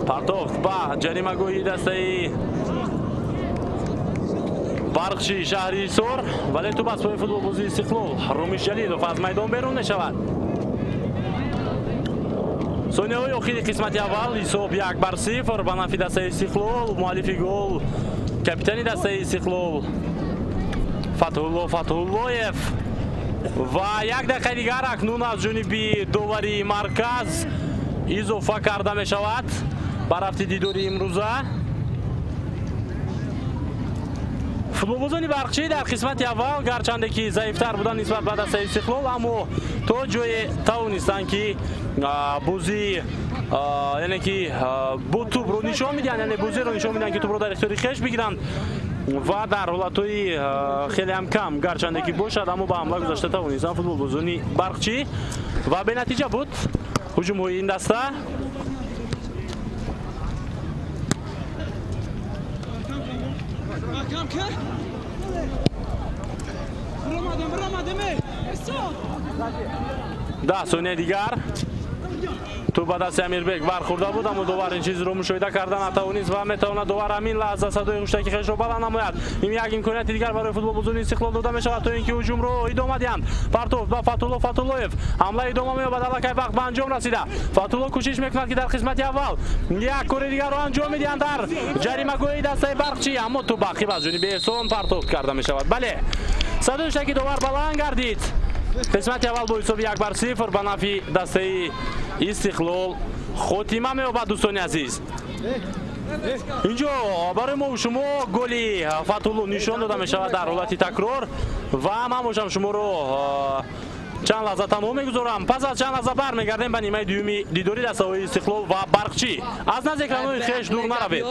Партофт ба ҷаримагоҳи дастаи Барқчи шаҳри Ҳисор, вале тӯб аз пои футболбози Истиқлол Румиш Ҷалилов аз майдон берун мешавад. Сонияҳои охири қисмати аввал, ҳисоб 1-0 ба нафи дастаи Истиқлол. Муаллифи гол капитани дастаи Истиқлол Фатҳулло Фатҳуллоев. Ва як дақиқаи дигар акнун аз ҷониби довари марказ изофа карда мешавад ба рафти дидори имрӯза. Футболбозони Барқчӣ дар қисмати аввал гарчанде ки заифтар буданд нисбат ба дастаи Истиқлол, аммо то ҷое тавонистанд, ки бозӣ, яъне ки бо тӯбро нишон медиҳанд, яъне бозиро нишон медиҳанд, ки тӯбро дар ихтиёри хеш бигиранд ва дар ҳолатҳои хеле ҳам кам гарчанде ки бошад, аммо ба ҳамла гузашта тавонистанд футболбозони Барқчӣ ва бенатиҷа буд ҳуҷумҳои ин даста. Даҳ сонияи дигар тӯб ба дасти Амирбек бархӯрда буд, аммо довар ин чизро мушоҳида карда натавонист ва метавонад довар ҳамин лаҳза садои ҳуштаки хешро баланд намояд. Ин як имконияти дигар барои футболбозони Истиқлол дода мешавад, то ин ки ҳуҷумро идома диҳанд. Партофт ба Фатҳулло Фатҳуллоев, ҳамла идома меёбад, аллакай вақт ба анҷом расида. Фатҳулло кӯшиш мекунад, ки дар қисмати аввал як кори дигарро анҷом медиҳанд дар ҷаримагоҳи дастаи Барқчӣ, аммо тӯб ақиб аз ҷониби Эҳсон партофт карда мешавад. Бале, садои ҳуштаки довар баланд гардид. Қисмати аввал бо ҳисоби 1-0 ба нафи дастаи Истиқлол хотима меёбад. Дӯстони азиз, инҷо барои мо шумо голи Фатҳулло нишон дода мешавад дар ҳолати такрор ва ман бошам шуморо чанд лаҳза танҳо мегузорам. Пас аз чанд лаҳза бармегардем ба нимаи дуюми дидори дастаҳои Истиқлол ва Барқчӣ. Аз назди экранои хеш дур наравед.